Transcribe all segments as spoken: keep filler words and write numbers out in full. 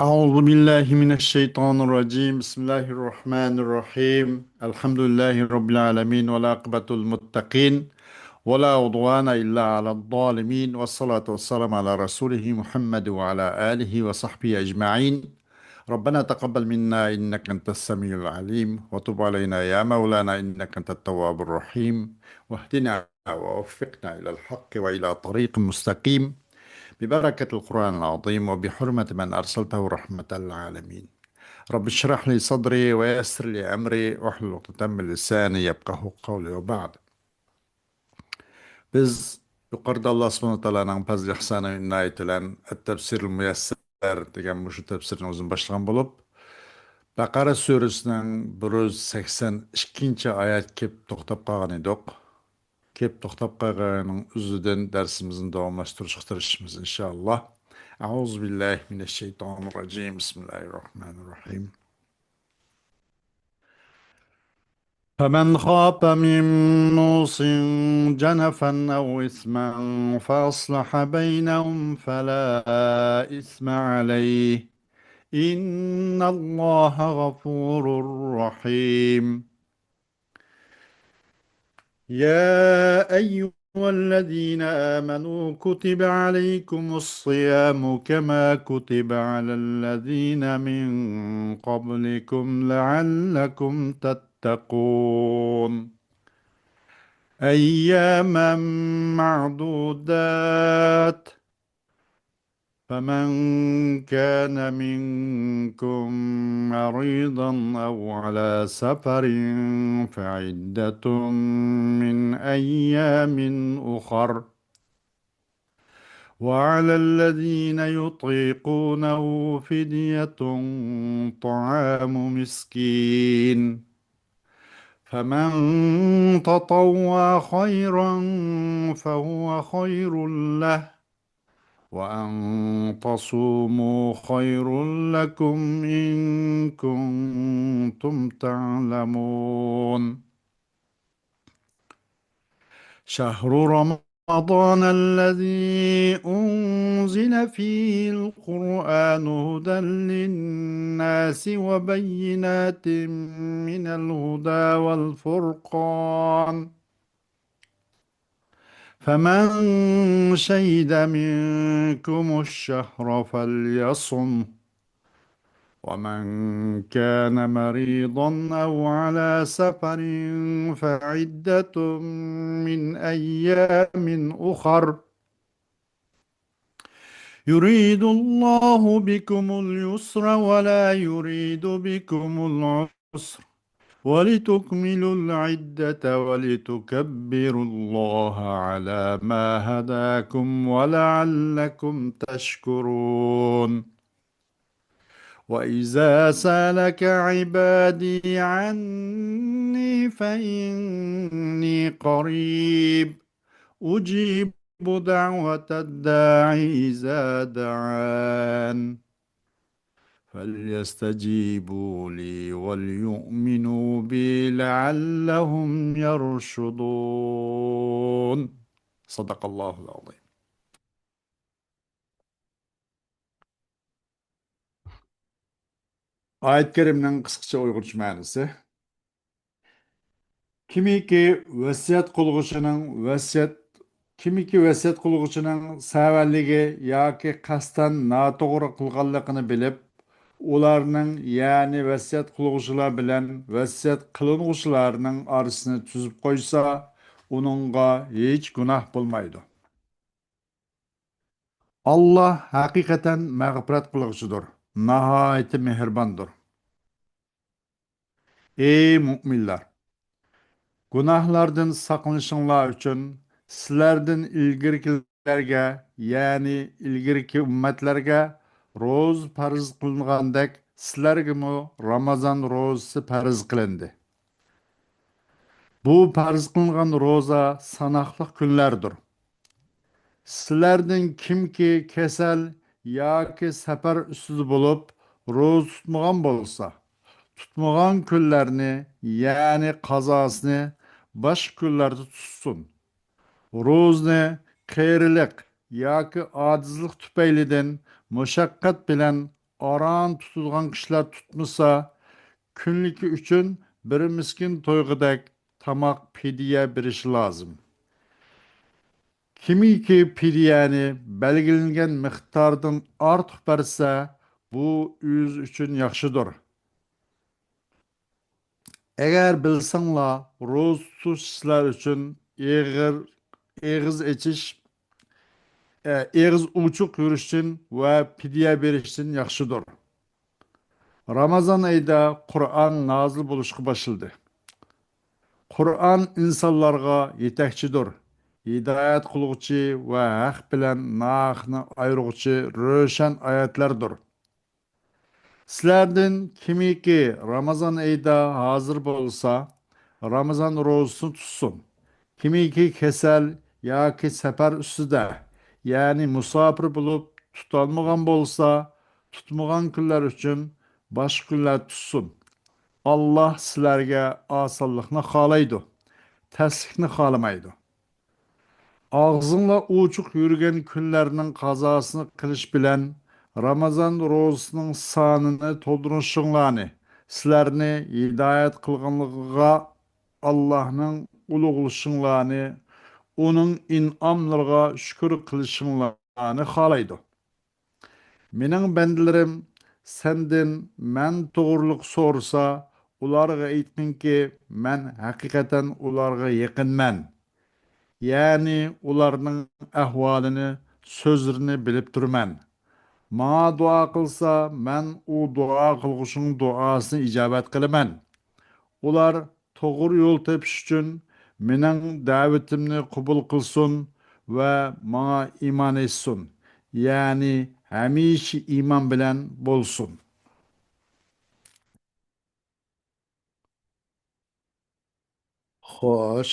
أعوذ بالله من الشيطان الرجيم. بسم الله الرحمن الرحيم. الحمد لله رب العالمين، والعاقبة للمتقين، ولا عدوان إلا على الظالمين، والصلاة والسلام على رسوله محمد وعلى آله وصحبه أجمعين. ربنا تقبل منا إنك أنت السميع العليم، وتب علينا يا مولانا إنك أنت التواب الرحيم، واهدنا ووفقنا إلى الحق وإلى طريق مستقيم، ببركة القرآن العظيم وبحرمة من أرسلته رحمة للعالمين. رب اشرح لي صدري ويسر لي أمري واحلل عقدة من لساني يفقهوا قولي وبعد. بىز يۇقىرىدا ئاللا سۇبھانەھۇ ۋە تائالانىڭ پەزلى ئىھسانى ئىنايىتى بىلەن ئەت-تەپسىرىل مۇيەسسەر دېگەن مۇشۇ تەپسىرنى ئۆزىمىز باشلىغان بولۇپ، بەقەرە سۈرىسىنىڭ بىر يۈز سەكسەن ئىككىنچى ئايەتكە كېلىپ توختاپ قالغان ئىدۇق. كېلىپ توختاپ قالغاننىڭ ئۆزىدىن دەرسىمىزنى داۋاملاشتۇرۇشقا تىرىشىمىز، ئىنشائاللا. أعوذ بالله من الشيطان الرجيم. بسم الله الرحمن الرحيم. فمن خاف من موص جنفا أو إثما فأصلح بينهم فلا إثم عليه، إن الله غفور رحيم. يا أيها الذين آمنوا كتب عليكم الصيام كما كتب على الذين من قبلكم لعلكم تتقون. أياما معدودات، فمن كان منكم مريضا أو على سفر فعدة من أيام أخر، وعلى الذين يطيقونه فدية طعام مسكين، فمن تطوع خيرا فهو خير له، وأن تصوموا خير لكم إن كنتم تعلمون. شهر رمضان الذي أنزل فيه القرآن هدى للناس وبينات من الهدى والفرقان، فمن شهد منكم الشهر فليصمه، ومن كان مريضا أو على سفر فعدة من أيام أخر، يريد الله بكم اليسر ولا يريد بكم العسر، ولتكملوا العدة ولتكبروا الله على ما هداكم ولعلكم تشكرون. وإذا سألك عبادي عني فإني قريب أجيب دعوة الداع إذا دعان فليستجيبوا لي وليؤمنوا بي لعلهم يرشدون. صدق الله العظيم. ئايەت كەرىمنىڭ قىسقىچە ئۇيغۇرچە مەنىسى. كىمكى ۋەسىيەت قىلغۇچىنىڭ ۋەسىيەت، كىمكى ۋەسىيەت قىلغۇچىنىڭ سەۋەنلىكى ياكى قەستەن ناتوغرا قىلغانلىقىنى بىلىپ، ئۇلارنىڭ، يەنى ۋەسىيەت قىلغۇچىلار بىلەن ۋەسىيەت قىلىنغۇچىلارنىڭ ئارىسىنى تۈزۈپ قويسا، ئۇنىڭغا ھېچ گۇناھ بولمايدۇ. ئاللا ھەقىقەتەن مەغپىرەت قىلغۇچىدۇر، ناھايىتى مېھرىباندۇر. ئەي مۇئمىنلار! گۇناھلاردىن ساقلىنىشىڭلار ئۈچۈن سىلەردىن ئىلگىرىكىلەرگە، يەنى ئىلگىرىكى ئۈممەتلەرگە روزا پەرز قىلىنغاندەك، سىلەرگىمۇ رامازان روزىسى پەرز قىلىندى. بۇ پەرز قىلىنغان روزا ساناقلىق كۈنلەردۇر. سىلەردىن كىمكى كېسەل ياكى سەپەر ئۈستىدە بولۇپ، روزا تۇتمىغان بولسا، تۇتمىغان كۈنلەرنى، يەنى قازاسىنى باشقا كۈنلەردە تۇتسۇن. روزىنى قېرىلىق ياكى ئاجىزلىق تۈپەيلىدىن مۇشەققەت بىلەن ئاران تۇتىدىغان كىشىلەر تۇتمىسا، كۈنلۈكى ئۈچۈن بىر مىسكىن تويغۇدەك تاماق پىدىيە بېرىشى لازىم. كىمكى پىدىيەنى بەلگىلەنگەن مىقداردىن ئارتۇق بەرسە، بۇ ئۆزى ئۈچۈن ياخشىدۇر. ئەگەر بىلسەڭلار، روزا تۇتۇش سىلەر ئۈچۈن ئېغىر، ئېغىز ئېچىش، ئە، ئېغىز ئوچۇق يۈرۈشتىن ۋە پىدىيە بېرىشتىن ياخشىدۇر. رامازان ئېيىدا قۇرئان نازىل بولۇشقا باشلىدى. قۇرئان ئىنسانلارغا يېتەكچىدۇر، ھىدايەت قىلغۇچى ۋە ھەق بىلەن ناھەقنى ئايرىغۇچى روشەن ئايەتلەردۇر. سىلەردىن كىمكى رامازان ئېيىدا ھازىر بولسا، رامازان روزىسىنى تۇتسۇن. كىمكى كېسەل ياكى سەپەر ئۈستىدە، يەنى مۇساپىر بولۇپ تۇتالمىغان بولسا، تۇتمىغان كۈنلەر ئۈچۈن باشقا كۈنلەر تۇتسۇن. ئاللاھ سىلەرگە ئاسانلىقنى خالايدۇ، تەسلىكنى خالىمايدۇ. ئاغزىڭلار ئوچۇق يۈرگەن كۈنلەرنىڭ قازاسىنى قىلىش بىلەن رامازان روزىسىنىڭ سانىنى تولدۇرۇشۇڭلارنى، سىلەرنى ھىدايەت قىلغانلىقىغا ئاللاھنىڭ ئۇلۇغلىشىڭلارنى، ئۇنىڭ ئىنئاملىرىغا شۈكۈر قىلىشىڭلارنى خالايدۇ. مېنىڭ بەندىلىرىم سەندىن مەن توغرۇلۇق سورىسا، ئۇلارغا ئېيتقىنكى، مەن ھەقىقەتەن ئۇلارغا يېقىنمەن. يەنى ئۇلارنىڭ ئەھۋالىنى، سۆزلىرىنى بىلىپ تۇرىمەن. ماڭا دۇئا قىلسا، مەن ئۇ دۇئا قىلغۇچىنىڭ دۇئاسىنى ئىجابەت قىلىمەن. ئۇلار توغرا يول تېپىش ئۈچۈن مېنىڭ دەۋىتىمنى قوبۇل قىلسۇن ۋە ماڭا ئىمان ئېيتسۇن، يەنى ھەمىشە ئىمان بىلەن بولسۇن. خوش.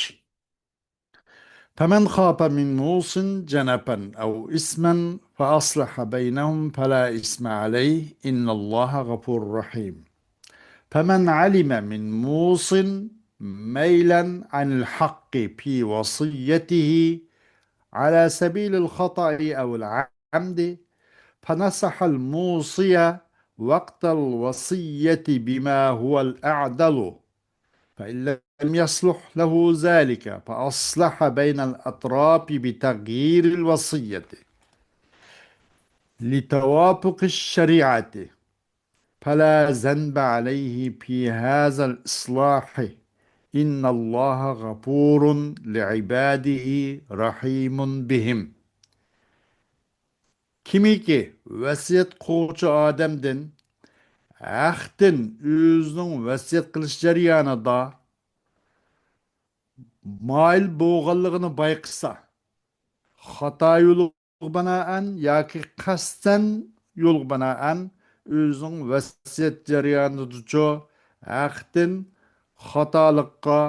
فمن خاف من موص جنفا أو إثما فأصلح بينهم فلا إثم عليه إن الله غفور رحيم. فمن علم من موص ميلا عن الحق في وصيته على سبيل الخطأ أو العمد فنصح الموصي وقت الوصية بما هو الأعدل، فإن لم يصلح له ذلك فأصلح بين الأطراف بتغيير الوصية لتوافق الشريعة فلا ذنب عليه في هذا الإصلاح إن الله غفور لعباده رحيم بهم. كىمكى ۋەسىيەت قىلغۇچى ئادەمدىن ھەقتىن ئۆزىنىڭ ۋەسىيەت قىلىش جەريانىدا مايىل بولغانلىقىنى بايقىسا، خاتا يولغا بىنائەن ياكى قەستەن يولغا بىنائەن ئۆزىنىڭ ۋەسىيەت جەريانىدىچۇ ھەقتىن خاتالىققا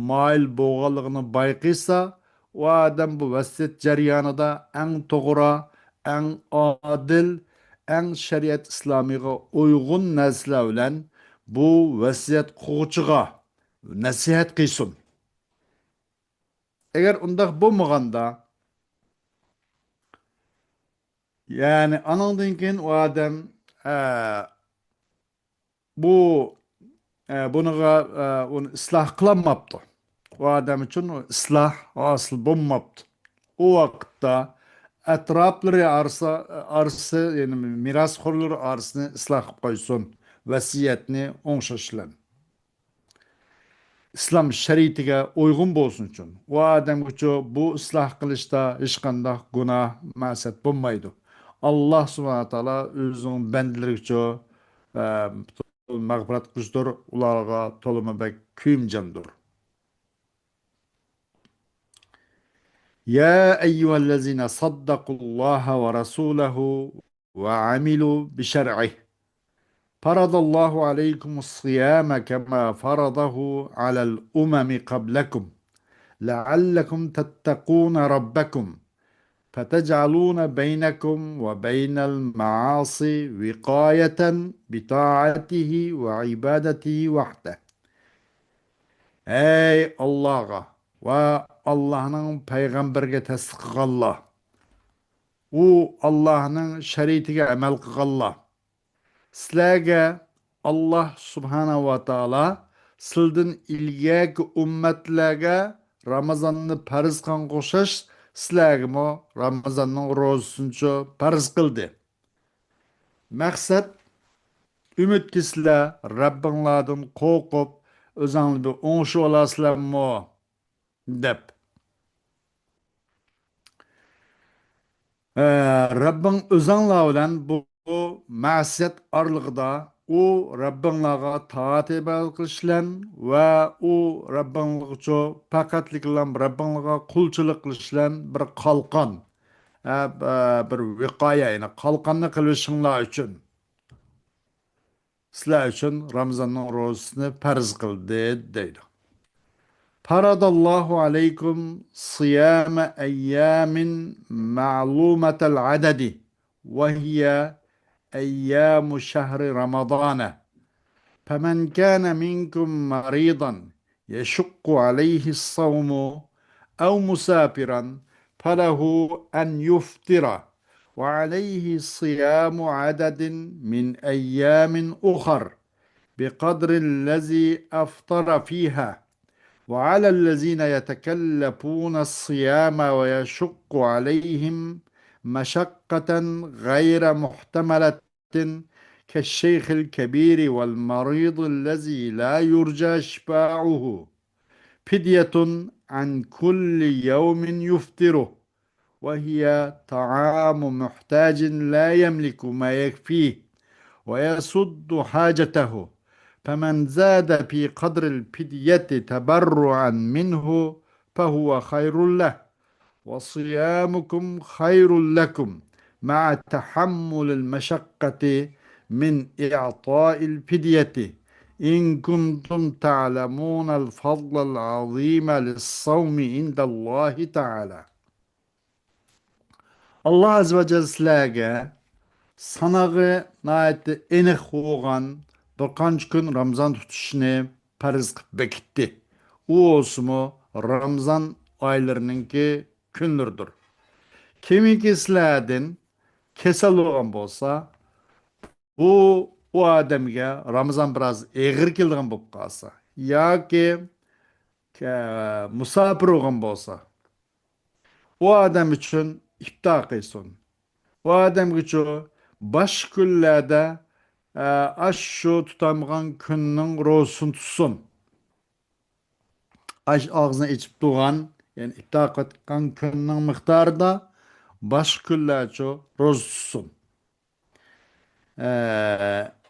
مايىل بولغانلىقىنى بايقىسا، ئۇ ئادەم بۇ ۋەسىيەت جەريانىدا ئەڭ توغرا، ئەڭ ئادىل، ئەڭ شەرىئەت ئىسلامىيغا ئۇيغۇن نەرسىلەر بىلەن بۇ ۋەسىيەت قىلغۇچىغا نەسىھەت قىلسۇن. ئەگەر ئۇنداق بولمىغاندا، يەنى ئانىڭدىن كېيىن ئۇ ئادەم، ئە، بۇ، ئە، بۇنىغا، ئە، ئۇنى ئىسلاھ قىلالماپتۇ. ئۇ ئادەم ئۈچۈن ئىسلاھ ھاسىل بولماپتۇ. ئۇ ۋاقىتتا ئەتراپلىرى ئارىسى، ئارىسى، يەنى مىراسخورلىرى ئارىسىنى ئىسلاھ قىلىپ قويسۇن، ۋەسىيەتنى ئوڭشاش بىلەن. ئىسلام شەرىئىتىگە ئۇيغۇن بولسۇن ئۈچۈن. ئۇ ئادەمگىچۇ بۇ ئىسلاھ قىلىشتا ھېچقانداق گۇناھ، مەسىيەت بولمايدۇ. ئاللا سۇبھانە تائالا ئۆزىنىڭ بەندىلىرىگىچۇ، ئە، مەغپىرەت قىلغۇچىدۇر، ئۇلارغا تولىمۇ بەك كۆيۈمجاندۇر. يا أيها الذين صدقوا الله ورسوله وعملوا بشرعه. فرض الله عليكم الصيام كما فرضه على الأمم قبلكم لعلكم تتقون ربكم فتجعلون بينكم وبين المعاصي وقاية بطاعته وعبادته وحده. ئەي ئاللاغا ۋە ئاللاھنىڭ پەيغەمبىرىگە تەسلىم قىلغانلار! ئۇ ئاللاھنىڭ شەرىئىتىگە ئەمەل قىلغانلار، سىلەرگە ئاللاھ سۇبھانەھۇ ۋە تائالا سىلىدىن ئىلگەركى ئۈممەتلەرگە رامىزاننى پەرز قىلغانغا ئوخشاش، سىلەرگىمۇ رامىزاننىڭ روزىسىنىچۇ پەرز قىلدى. مەقسەت، ئۈمىدكى سىلەر رەببىڭلاردىن قورقۇپ، ئۆزەڭلار بىر ئوڭشىۋالارسىلەرمۇ؟ دەپ. ئە، رەببىڭ ئۆزەڭلار بىلەن بۇ مەسىيەت ئارىلىقىدا ئۇ رەببىڭلارغا تائەت ئىبادەت قىلىش بىلەن ۋە ئۇ رەببىڭلارغىچۇ پەقەتلىكلا رەببىڭلارغا قۇلچىلىق قىلىش بىلەن بىر قالقان، ئە، بىر ۋىقايە، يەنى قالقاننى قىلىۋېلىشىڭلار ئۈچۈن سىلەر ئۈچۈن رامىزاننىڭ روزىسىنى پەرز قىلدى، دەيدۇ. فرض الله عليكم صيام أيام معلومة العدد، وهي أيام شهر رمضان، فمن كان منكم مريضا يشق عليه الصوم أو مسافرا فله أن يفطر، وعليه صيام عدد من أيام أخر بقدر الذي أفطر فيها، وعلى الذين يتكلفون الصيام ويشق عليهم مشقة غير محتملة كالشيخ الكبير والمريض الذي لا يرجى شفاؤه فدية عن كل يوم يفطره، وهي طعام محتاج لا يملك ما يكفيه ويسد حاجته، فمن زاد في قدر الفدية تبرعا منه فهو خير له، وصيامكم خير لكم مع تحمل المشقة من إعطاء الفدية، إن كنتم تعلمون الفضل العظيم للصوم عند الله تعالى. ئاللاھ ئەززە ۋە جەللە سىلەرگە سانىقى ناھايىتى ئېنىق بولغان بىر قانچە كۈن رامىزان تۇتۇشنى پەرز قىلىپ بېكىتتى. ئۇ بولسىمۇ رامىزان ئايلىرىنىڭكى كۈنلىرىدۇر. كىمكى سىلەردىن كېسەل بولغان بولسا، ئۇ، ئۇ ئادەمگە رامىزان بىراز ئېغىر كېلىدىغان بولۇپ قالسا ياكى، ئە، مۇساپىر بولغان بولسا، ئۇ ئادەم ئۈچۈن ئىپتار قىلسۇن. ئۇ ئادەمگىچۇ باشقا كۈنلەردە، ئە، ئاشۇ تۇتامىغان كۈننىڭ روزىسىنى تۇتسۇن. ئاش ئاغزىنى ئېچىپ تۇرغان، يەنى ئىپتار قىلىۋاتقان كۈننىڭ مىقدارىدا باشقا كۈنلەرچۇ روزا تۇتسۇن. ئە،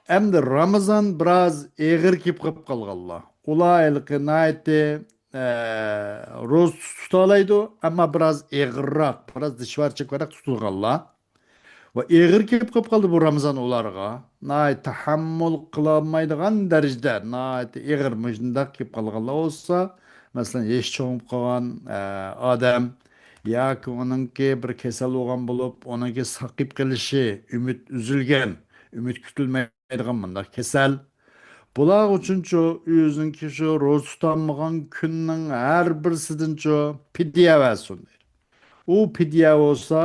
ئەمدى رامىزان بىراز ئېغىر كېلىپ قېلىپ قالغانلار، ئۇلار ھېلىقى ناھايىتى، ئە، روزا تۇتالايدۇ، ئەمما بىراز ئېغىرراق، بىراز دىشۋارچەكرەك تۇتۇلغانلار. ۋە ئېغىر كېلىپ قېلىپ قالدى بۇ رامىزان ئۇلارغا. ناھايىتى تەھەممۇل قىلالمايدىغان دەرىجىدە ناھايىتى ئېغىر مۇشۇنداق كېلىپ قالغانلار بولسا، مەسىلەن، يېشى چوڭ بولۇپ قالغان، ئە، ئادەم ياكى ئۇنىڭكى بىر كېسەل بولغان بولۇپ، ئۇنىڭكى ساقىيىپ قېلىشى ئۈمىد ئۈزۈلگەن، ئۈمىد كۈتۈلمەيدىغان مۇنداق كېسەل. بۇلار ئۈچۈنچۇ ئۆزىنىڭكى شۇ روزا تۇتالمىغان كۈننىڭ ھەر بىرسىدىنچۇ پىدىيە بەرسۇن دەيدۇ. ئۇ پىدىيە بولسا،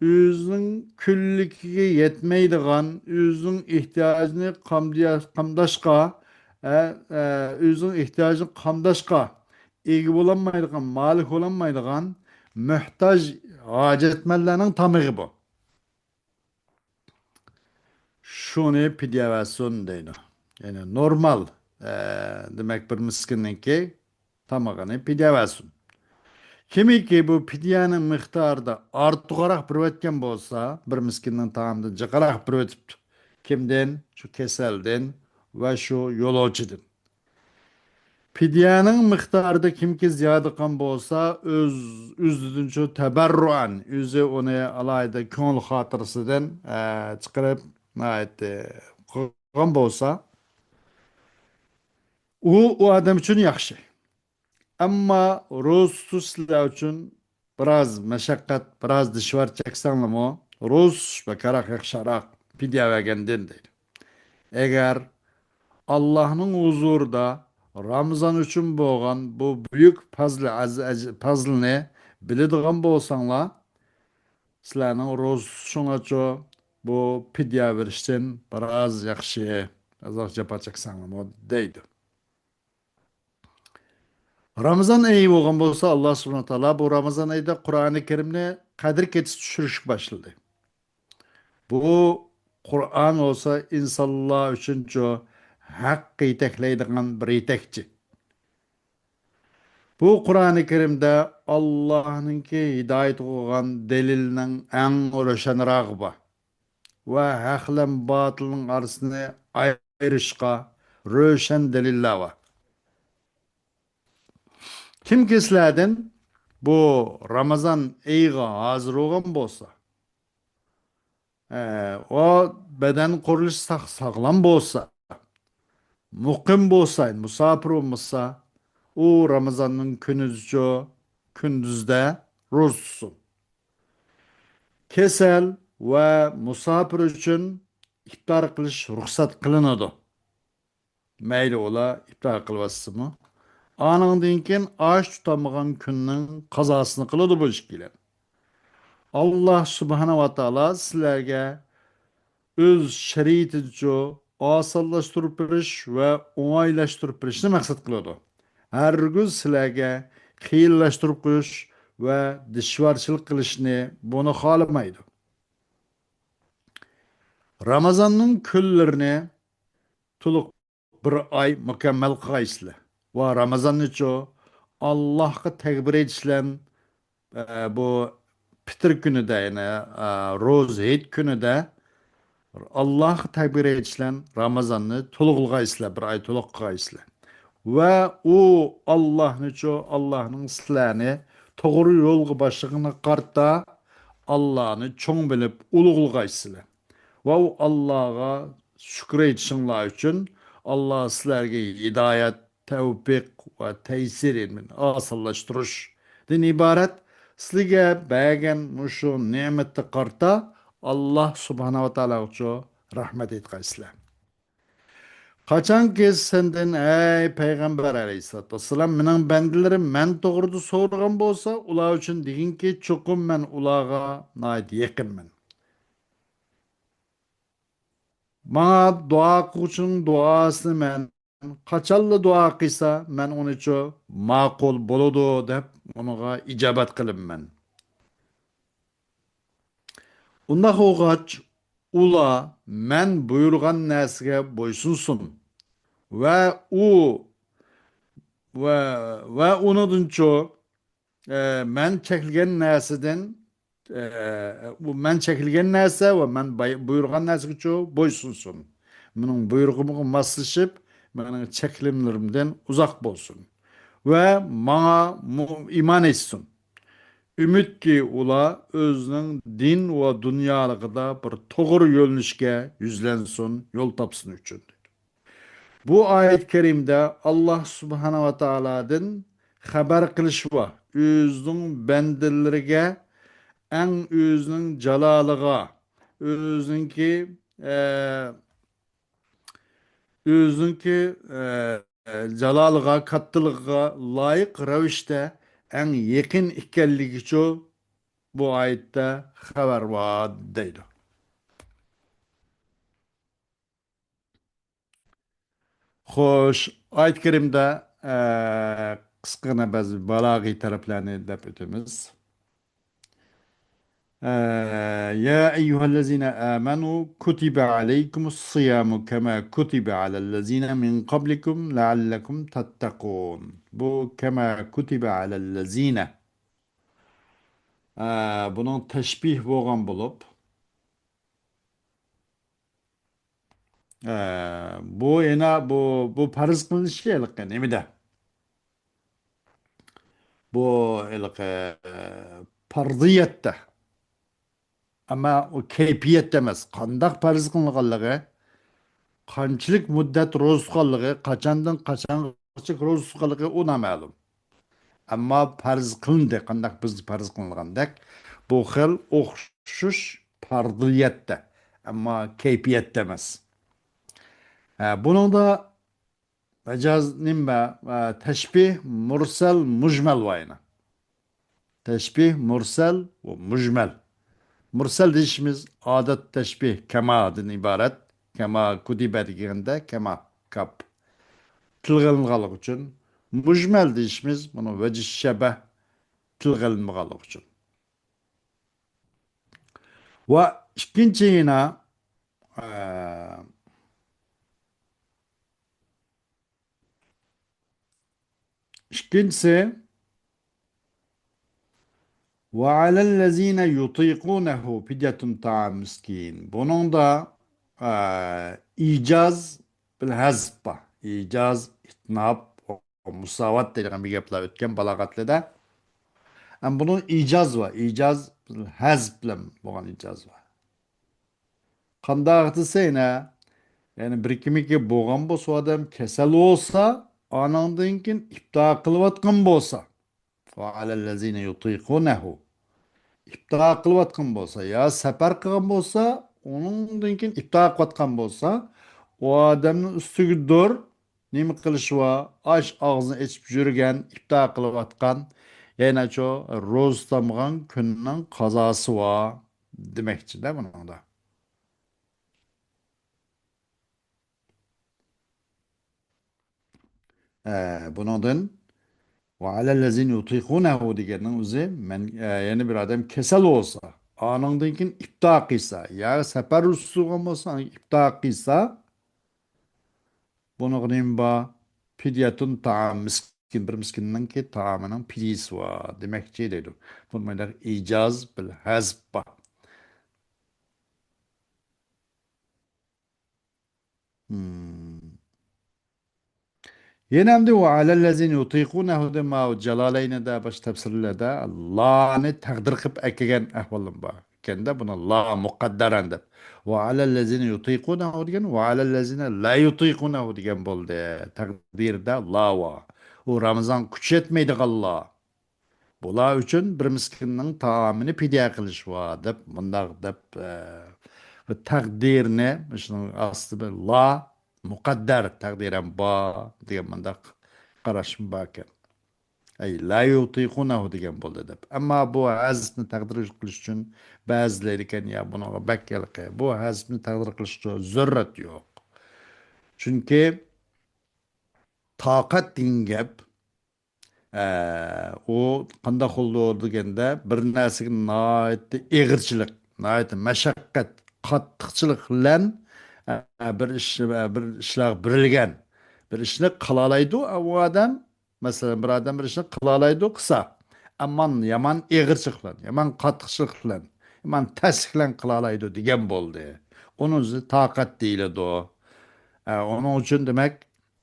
ئۆزىنىڭ كۈنلۈكىگە يەتمەيدىغان، ئۆزىنىڭ ئېھتىياجىنى قامدىيا-، قامداشقا، ئە، ئە، ئۆزىنىڭ ئېھتىياجىنى قامداشقا ئىگە بولالمايدىغان، مالىك بولالمايدىغان مۆھتاج ھاجەتمەنلەرنىڭ تامىقى بۇ. شۇنى پىدىيە بەرسۇن دەيدۇ. يەنى نورمال، ئە، دېمەك، بىر مىسكىننىڭكى تامىقىنى پىدىيە بەرسۇن. كىمكى بۇ پىدىيەنىڭ مىقدارىدا ئارتۇقراق بېرىۋەتكەن بولسا، بىر مىسكىننىڭ تائامىدىن جىقراق بېرىۋېتىپتۇ. كىمدىن؟ شۇ كېسەلدىن ۋە شۇ يولۇچىدىن. پىدىيەنىڭ مىقدارىدا كىمكى زىيادە قىلغان بولسا، ئۆز، ئۆزىدىن شۇ تەبەررۇئەن، ئۆزى ئۇنى ئالاھىدە كۆڭۈل خاتىرىسىدىن، ئە، چىقىرىپ، ناھايىتى قىلغان بولسا، ئۇ، ئۇ ئادەم ئۈچۈن ياخشى. ئەمما روزا تۇتۇش سىلەر ئۈچۈن بىراز مەشەققەت، بىراز دىشۋار چەكسەڭلىمۇ، روزا تۇتۇش بەكرەك ياخشىراق پىدىيە بەرگەندىن دەيدۇ. ئەگەر ئاللاھنىڭ ھۇزۇرىدا رامىزان ئۈچۈن بولغان بۇ بۈيۈك پەزلى ئەز-، ئەز-، پەزلىنى بىلىدىغان بولساڭلار، سىلەرنىڭ روزا تۇتۇشۇڭلارچۇ بۇ پىديە بېرىشتىن بىراز ياخشى، ئازراق جاپا چەكسەڭلارمۇ دەيدۇ. رامىزان ئېيى بولغان بولسا، ئاللا سۇبھانەھۇ ۋە تائالا بۇ رامىزان ئېيىدا قۇرئانى كەرىمنى قەدىر كېچىسى چۈشۈرۈشكە باشلىدى. بۇ قۇرئان بولسا ئىنسانلار ئۈچۈنچۇ ھەققە يېتەكلەيدىغان بىر يېتەكچى. بۇ قۇرئانى كەرىمدە ئاللانىڭكى ھىدايىتى بولغان دەلىلنىڭ ئەڭ روشەنراقى بار. ۋە ھەق بىلەن باتىلنىڭ ئارىسىنى ئايرىشقا روشەن دەلىللەر بار. كىمكى سىلەردىن بۇ رامىزان ئېيىغا ھازىر بولغان بولسا، ئە، ئۇ بەدەن قۇرۇلۇشى ساق-، ساغلام بولسا، مۇقىم بولسا، مۇساپىر بولمىسا، ئۇ رامىزاننىڭ كۈنىزىچۇ، كۈندۈزدە روزا تۇتسۇن. كېسەل ۋە مۇساپىر ئۈچۈن ئىپتار قىلىش رۇخسەت قىلىنىدۇ. مەيلى ئۇلار ئىپتار قىلىۋاتسىمۇ، ئانىڭدىن كېيىن ئاش تۇتالمىغان كۈننىڭ قازاسىنى قىلىدۇ بۇ ئىككىيلەن. ئاللا سۇبھانەھۇ ۋە تائالا سىلەرگە ئۆز شەرىئىتىدىچۇ ئاسانلاشتۇرۇپ بېرىش ۋە ئوڭايلاشتۇرۇپ بېرىشنى مەقسەت قىلىدۇ. ھەرگىز سىلەرگە قىيىنلاشتۇرۇپ قويۇش ۋە دىشۋارچىلىق قىلىشنى بۇنى خالىمايدۇ. رامازاننىڭ كۈنلىرىنى تولۇق بىر ئاي مۇكەممەل قىلغايسىلەر. ۋە رامازاننىچۇ ئاللاھقا تەكبىر ئېيتىش بىلەن، ئە، بۇ پىتىر كۈنىدە، يەنى، ئە، روزا ھېيت كۈنىدە ئاللاھقا تەكبىر ئېيتىش بىلەن رامازاننى تولۇقلىغايسىلەر، بىر ئاي تولۇق قىلغايسىلەر. ۋە ئۇ ئاللاھنىچۇ، ئاللاھنىڭ سىلەرنى توغرا يولغا باشلىغىنىغا قارىتا ئاللاھنى چوڭ بىلىپ ئۇلۇغلىغايسىلەر. ۋە ئۇ ئاللاغا شۈكۈر ئېيتىشىڭلار ئۈچۈن ئاللا سىلەرگە ھىدايەت، تەۋپىق ۋە تەيسىر، يەنى ئاسانلاشتۇرۇشتىن ئىبارەت سىلىگە بەرگەن مۇشۇ نېمەتكە قارىتا ئاللا سۇبھانەھۇ ۋە تائالاغىچۇ رەھمەت ئېيتقايسىلەر. قاچانكى سەندىن، ئەي پەيغەمبەر ئەلەيھىسسالاتۇ ۋەسسالام، مېنىڭ بەندىلىرىم مەن توغرىدا سورىغان بولسا، ئۇلار ئۈچۈن دېگىنكى، چوقۇم مەن ئۇلارغا ناھايىتى يېقىنمەن. ماڭا دۇئا قىلغۇچىنىڭ دۇئاسىنى مەن قاچانلا دۇئا قىلسا، مەن ئۇنىچۇ ماقۇل بولىدۇ دەپ ئۇنىڭغا ئىجابەت قىلىمەن. ئۇنداق بولغاچ، ئۇلار مەن بۇيرۇغان نەرسىگە بويسۇنسۇن ۋە ئۇ ۋە، ۋە ئۇنىڭدىنچۇ، ئە، مەن چەكلىگەن نەرسىدىن، ئە، ئۇ مەن چەكلىگەن نەرسە ۋە مەن باي-، بۇيرۇغان نەرسىگىچۇ بويسۇنسۇن. مېنىڭ بۇيرۇقۇمغا ماسلىشىپ، مېنىڭ چەكلىمىلىرىمدىن ئۇزاق بولسۇن. ۋە ماڭا مۇ-، ئىمان ئېيتسۇن. ئۈمىدكى ئۇلار ئۆزىنىڭ دىن ۋە دۇنيالىقىدا بىر توغرا يۆنىلىشكە يۈزلەنسۇن، يول تاپسۇن ئۈچۈن. بۇ ئايەت كەرىمدە ئاللا سۇبھانە ۋە تائالادىن خەۋەر قىلىش بار. ئۆزىنىڭ بەندىلىرىگە ئەڭ ئۆزىنىڭ جالالىغا، ئۆزىنىڭكى، ئە، ئۆزىنىڭكى، ئە، جالالىغا، كاتتىلىقىغا لايىق رەۋىشتە ئەڭ يېقىن ئىكەنلىكىچۇ بۇ ئايەتتە خەۋەر بار دەيدۇ. خوش، ئايەت كەرىمدە، ئە، قىسقىغىنە بەزى بالاغىي تەرەپلەرنى دەپ ئۆتىمىز. ئە، يا أيها الذين آمنوا كتب عليكم الصيام كما كتب على الذين من قبلكم لعلكم تتقون. بۇ كما كتب على الذين. ئە، بۇنىڭ تەشبىھ بولغان بولۇپ، ئە، بۇ يەنە بۇ، بۇ پەرز قىلىنىشى ھېلىقى نېمىدە؟ بۇ ھېلىقى، ئە، پەرزىيەتتە. ئەمما ئۇ كەيپىيەتتە ئەمەس. قانداق پەرز قىلىنغانلىقى، قانچىلىك مۇددەت روزا تۇتقانلىقى، قاچاندىن قاچانغىچە روزا تۇتقانلىقى ئۇ نامەلۇم. ئەمما پەرز قىلىندى، قانداق بىزگە پەرز قىلىنغاندەك، بۇ خىل ئوخشىشىش پەرزىيەتتە، ئەمما كەيپىيەتتە ئەمەس. ھە، بۇنىڭدا مەجاز نېمە؟ ھە، تەشبىھ مۇرسەل، مۇجمەل بار يەنە. تەشبىھ مۇرسەل ۋە مۇجمەل. مۇرسەل دېيىشىمىز ئادەت تەشبىھ كەمادىن ئىبارەت. كەما كۇتىبە دېگەندە كەما، كاپ. تىلغا ئېلىنغانلىقى ئۈچۈن. مۇجمەل دېيىشىمىز بۇنىڭ ۋەجھى شەبەھ تىلغا ئېلىنمىغانلىقى ئۈچۈن. ۋە ئىككىنچى يەنە، ئە، ئىككىنچىسى، وعلى الذين يطيقونه فدية طعام مسكين. بۇنىڭدا، ئە، ئىجاز بىل ھەزپ بار. ئىجاز، ئىتناب، مۇساۋات دەيدىغان بىر گەپلەر ئۆتكەن بالاغەتلىدە. ئەمما بۇنىڭ ئىجاز بار. ئىجاز بىل ھەزپ بىلەن بولغان ئىجاز بار. قانداق دېسە يەنە، يەنى بىر كىمكى بولغان بولسا، ئۇ ئادەم كېسەل بولسا، ئانىڭدىن كېيىن ئىپتار قىلىۋاتقان بولسا، وعلى الذين يطيقونه، ئىپتار قىلىۋاتقان بولسا يا سەپەر قىلغان بولسا، ئۇنىڭدىن كېيىن ئىپتار قىلىۋاتقان بولسا، ئۇ ئادەمنىڭ ئۈستىگىدۇر نېمە قىلىشى بار؟ ئاش ئاغزىنى ئېچىپ يۈرگەن، ئىپتار قىلىۋاتقان، يەنە شۇ روزا تۇتامغان كۈننىڭ قازاسى بار دېمەكچىدە بۇنىڭدا. ئە، بۇنىڭدىن وعلى الذين يطيقونه دېگەننىڭ ئۆزى، مەن، ئە، يەنە بىر ئادەم كېسەل بولسا، ئانىڭدىن كېيىن ئىپتار قىلسا، يا سەپەر رۇخسەت قىلغان بولسا، ئىپتار قىلسا، بۇنىڭغا نېمە بار؟ فدية طعام مسكين، بىر مىسكىننىڭكى تائامىنىڭ پىدىيىسى بار دېمەكچى دەيدۇ. بۇنىڭدا ئىجاز بىل ھەزپ بار. مم. يەنە ئەمدى وعلى الذين يطيقونه دە ماۋۇ جالالەينىدە، باشقا تەپسىرلەردە لانى تەقدىر قىلىپ ئەكەلگەن ئەھۋاللار بار ئىكەندە، بۇنى لا مۇقەددەرەن دەپ. وعلى الذين يطيقونه دېگەن، وعلى الذين لا يطيقونه دېگەن بولدى. تەقدىردە لا بار. ئۇ رامىزانغا كۈچى يەتمەيدىغانلار. بۇلار ئۈچۈن بىر مىسكىننىڭ تائامىنى پىدىيە قىلىش بار دەپ، مۇنداق دەپ، ئە، بىر تەقدىرنى، شۇنىڭ ئاستىدا بىر لا مۇقەددەر، تەقدىرەن بار دېگەن مۇنداق قاراشمۇ باركەن. ئەي، لا يۇتىقۇنەھۇ دېگەن بولدى دەپ. ئەمما بۇ ھەزپنى تەقدىر قىلىش ئۈچۈن بەزىلەر ئىكەن، يا بۇنىڭغا بەك ھېلىقى، بۇ ھەزپنى تەقدىر قىلىش ئۈچۈن زۆرۈرەت يوق. چۈنكى تاقەت دېگەن گەپ، ئە، ئۇ قانداق بولىدۇ دېگەندە، بىر نەرسىگە ناھايىتى ئېغىرچىلىق، ناھايىتى مەشەققەت، قاتتىقچىلىق بىلەن، ئە، بىر ئىش، ئە، بىر ئىشلارغا بېرىلگەن، بىر ئىشنى قىلالايدۇ ئۇ ئادەم. مەسىلەن، بىر ئادەم بىر ئىشنى قىلالايدۇ، قىلسا، ئەمما يامان ئېغىرچىلىق بىلەن، يامان قاتتىقچىلىق بىلەن، يامان تەسلىك بىلەن قىلالايدۇ دېگەن بولدى. ئۇنىڭ ئۆزى تاقەت دېيىلىدۇ. ئە، ئۇنىڭ ئۈچۈن دېمەك،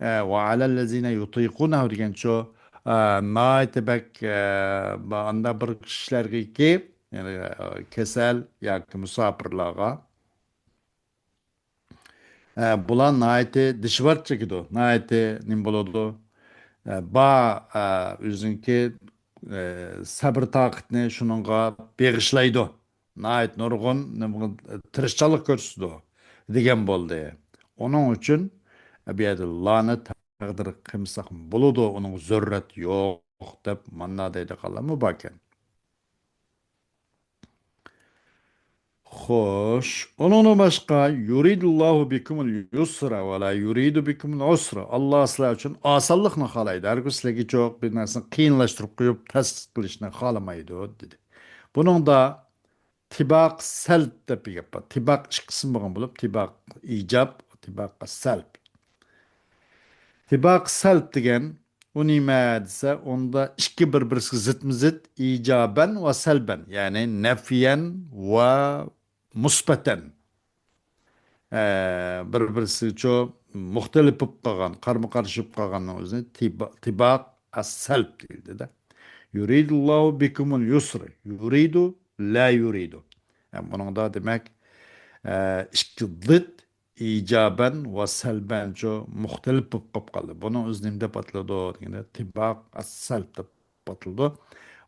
ئە، ۋە ئەلەللەزىنە يۇتىقۇنەھۇ دېگەنچۇ، ئە، ناھايىتى بەك، ئە، ئانداق بىر كىشىلەرگىكى، يەنى، ئە، كېسەل ياكى مۇساپىرلارغا، ئە، بۇلار ناھايىتى دىشۋار چېكىدۇ، ناھايىتى نېمە بولىدۇ، ئە، بار، ئە، ئۆزىنىڭكى، ئە، سەبرى تاقىتىنى شۇنىڭغا بېغىشلايدۇ. ناھايىتى نۇرغۇن نېمە، تىرىشچانلىق كۆرسىتىدۇ دېگەن بولدى. ئۇنىڭ ئۈچۈن بۇ يەردە لانى تەقدىر قىلمىساق بولىدۇ، ئۇنىڭغا زۆرۈرەت يوق دەپ مانا دەيدىغانلارمۇ باركەن. خوش، ئۇنىڭدىن باشقا، يۇرىدۇللاھۇ بىكۇمۇل يۇسرە ۋە لا يۇرىدۇ بىكۇمۇل ئۇسرە. ئاللا سىلەر ئۈچۈن ئاسانلىقنى خالايدۇ. ھەرگىز سىلەرگە چوق بىر نەرسىنى قىيىنلاشتۇرۇپ قويۇپ، تەس قىلىشنى خالىمايدۇ، دېدى. بۇنىڭدا تىباق سەلب دەپ بىر گەپ بار. تىباق ئىككى قىسىم بولغان بولۇپ، تىباق ئىجاب، تىباق سەلب. تىباق سەلب دېگەن ئۇ نېمە دېسە، ئۇندا ئىككى بىر-بىرسىگە زىتمۇ زىت، ئىجابەن ۋە سەلبەن، يەنى نەفيەن ۋە مۇسبەتەن، ئە، بىر-، بىرسىگىچۇ مۇختەلىپ بولۇپ قالغان، قارمۇ قارشى بولۇپ قالغاننىڭ ئۆزىنى تىبا-، تىباق ئەس-سەلب دېيىلدى-دە. يۇرىدۇللاھۇ بىكۇمۇل يۇسرى. يۇرىدۇ، لا يۇرىدۇ. يەنى بۇنىڭدا دېمەك، ئە، ئىككى زىت ئىجابەن ۋە سەلبەنچۇ مۇختەلىپ بولۇپ قاپ قالدى. بۇنىڭ ئۆزى نېمە دەپ ئاتىلىدۇ دېگەندە، تىباق ئەس-سەلب دەپ ئاتىلىدۇ.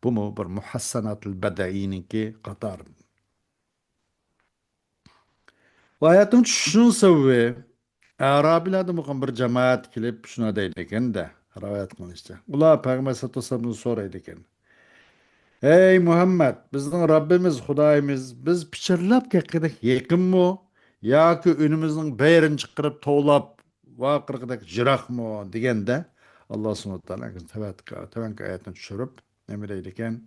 بۇمۇ بىر مۇھەسسەناتىل بەدەئىينىڭكى قاتارى. بۇ ئايەتنىڭ چۈشۈشىنىڭ سەۋەبى، ئەرابىيلاردىن بولغان بىر جامائەت كېلىپ، شۇنداق دەيدىكەن-دە، رىۋايەت قىلىنىشىچە. ئۇلار پەيغەمبەر ئەلەيھىسسالاتۇ ۋەسسالامدىن سورايدىكەن. ئەي مۇھەممەد، بىزنىڭ رەببىمىز، خۇدايىمىز، بىز پىچىرلاپ كەتكۈدەك يېقىنمۇ ياكى ئۈنىمىزنىڭ بېرىنى چىقىرىپ توۋلاپ ۋارقىرىغۇدەك يىراقمۇ دېگەندە، ئاللا سۇبھانەھۇ ۋە تائالا تۆۋەنكى ئايەتنى چۈشۈرۈپ نېمە دەيدىكەن؟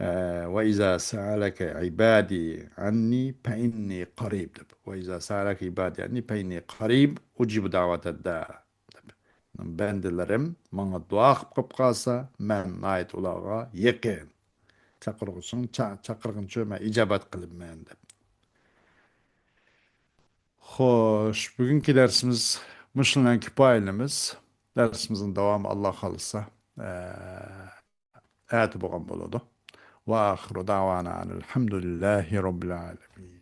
ئە، وَإِذَا سَأَلَكَ عِبَادِي عَنِّي فَإِنِّي قَرِيبٌ دەپ. وَإِذَا سَأَلَكَ عِبَادِي عَنِّي فَإِنِّي قَرِيبٌ أُجِيبُ دَعْوَةَ الدَّاعِ دەپ. بەندىلىرىم ماڭا دۇئا قىلىپ قېلىپ قالسا، مەن ناھايىتى ئۇلارغا يېقىن. چاقىرغۇچىڭ چا-، چاقىرغىنىچە مەن ئىجابەت قىلىمەن دەپ. خوش، بۈگۈنكى دەرسىمىز مۇشۇ بىلەن كۇپايىلىمىز. دەرسىمىزنىڭ داۋامى ئاللا خالىسا، ئە، ئەتە بولغان بولىدۇ. وآخر دعوانا أن الحمد لله رب العالمين.